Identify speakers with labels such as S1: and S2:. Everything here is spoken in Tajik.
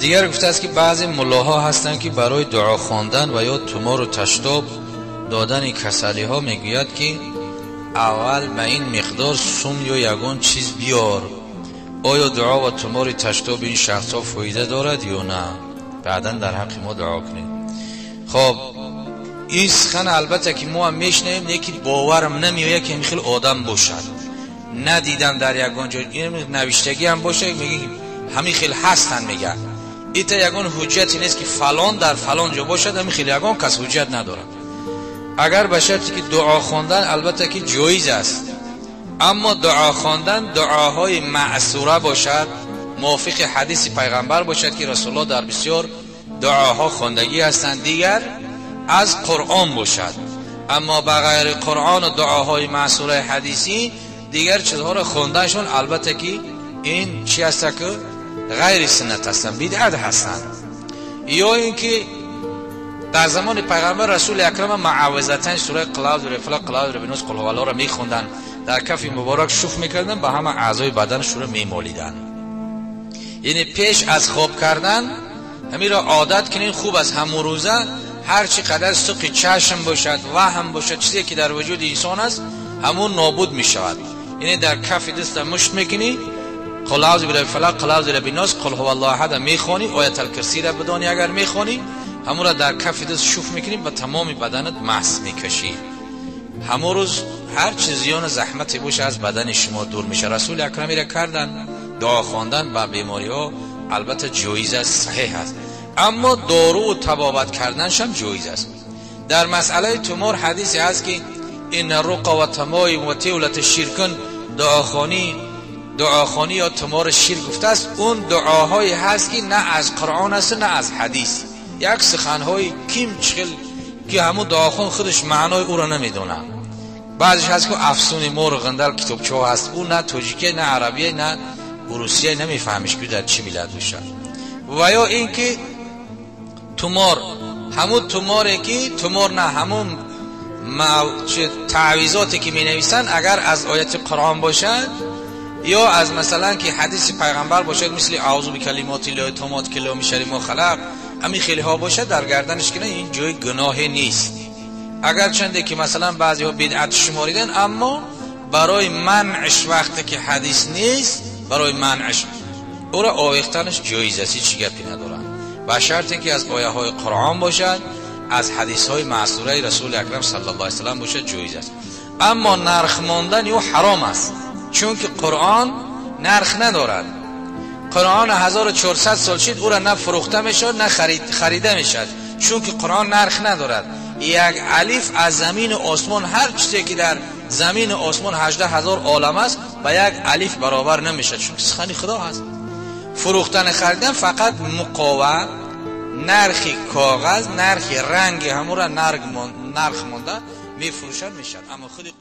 S1: Дигар гуфтааст ки баъзе муллоҳо ҳастанд ки барои дуо хондан ва ё тумору таштоб додани касалиҳо мегӯяд ки аввал ба ин миқдор сум ё ягон чиз биёр. Оё дуо ва тумори таштоби ин шахсҳо фоида дорад ё на? Баъдан дар ҳаққи мо дуо кунед. Хоб, ин сухан албатта ки мо ҳам мешнавем, лекин боварам намеояд ки ҳамин хел одам бошад. Надидам дар ягон ҷо навиштагӣ ҳам бошад, мегӯ ҳамин хел ҳастанд, мегӯяд. Ита ягон ҳуҷҷате нест ки фалон дар фалон ҷо бошад, ҳамин хел ягон кас ҳуҷҷат надорад. Агар ба шарте ки дуо хондан албатта ки ҷоиз аст, аммо дуо хондан дуоҳои маъсура бошад, мувофиқи ҳадиси пайғамбар бошад ки расулуллоҳ дар бисёр дуоҳо хондагӣ ҳастанд, дигар аз қуръон бошад. Аммо ба ғайри қуръону дуоҳои маъсураи ҳадисӣ дигар чизҳоро хонданшон албатта ки ин чи аст ки ғайри суннат ҳастанд, бидъат ҳастанд. Ё ин ки дар замони пайғамбар расули акрам муаввизатайн сураи қул аъузу бираббил фалақ, қул аъузу бираббин нос, қул ҳуваллоҳро мехонданд, дар кафи муборак шуф мекарданд, ба ҳама аъзои баданашонро мемолиданд. Яъне пеш аз хоб кардан ҳаминро одат кунед, хуб аст. Ҳамон рӯза ҳар чӣ қадар суқи чашм бошад, ваҳм бошад, чизе ки дар вуҷуди инсон аст, ҳамон нобуд мешавад. Яъне дар кафи даста мушт мекунӣ, қул аъузу бираббил фалақ, қул аъузу бираббин нос, қул ҳуваллоҳу аҳад мехонӣ, оятал курсиро бидонӣ агар мехонӣ, ҳамонро дар кафи даст шуф мекунӣ, ба тамоми баданат маҳс мекашӣ. Ҳамон рӯз ҳар чи зиёну заҳмате боша аз бадани шумо дур мешавад. Расули акрам ира кардан, дуо хондан ба бемориҳо албатта ҷоиз аст, саҳеҳ аст, аммо дору табобат карданшам ҷоиз аст. Дар масъалаи тумор ҳадисе ҳаст ки ин руқа ва тамоим ва тивлати ширкун, дуохонӣ ё тумори шир гуфтааст. Он дуоҳое ҳаст ки на аз қуръон аст, на аз ҳадис, як суханҳои ким чихел ки ҳамун дуохон худаш маънои ӯро намедонад. Баъзеш ҳаст ки афсуни мору ғандал китобчаҳо ҳаст, ӯ на тоҷикия, на арабия, на русия намефаҳмиш ки дар чӣ миллат бошад. Ва ё ин ки тумор, ҳамун туморе ки тумор на, ҳамун таъвизоте ки менависанд, агар аз ояти қуръон бошад ё аз масалан ки ҳадиси пайғамбар бошад, мисли аъузу бикалимоти ллоҳи томмат ки ло мин шарри мо халақ, ҳамин хелиҳо бошад, дар гарданаш кунад, ин ҷои гуноҳе нест. Агарчанде ки масалан баъзеҳо бидъат шуморидан, аммо барои манъш вақте ки ҳадис нест, барои манъш ӯро овехтанаш ҷоиз аст, ҳеҷ гапе надорад, ба шарте ки аз ояҳои қуръон бошад, аз ҳадисҳои маъсураи расули акрам саллаллоҳу алайҳи васаллам бошад, ҷоиз аст. Аммо нарх мондани ӯ ҳаром аст, чунки қуръон нарх надорад. Қуръон 1400 сол шид, ӯро на фурӯхта мешавад, на харида мешавад, чунки қуръон нарх надорад. Як алиф аз замину осмон, ҳар чизе ки дар замину осмон 18,000 олам аст, ба як алиф баробар намешавад, чунки сухани худо ҳаст. Фурӯхтани харидан фақат муқова, нархи коғаз, нархи ранги ҳамонро нарх монда мефурӯшад мешавад, аммо худи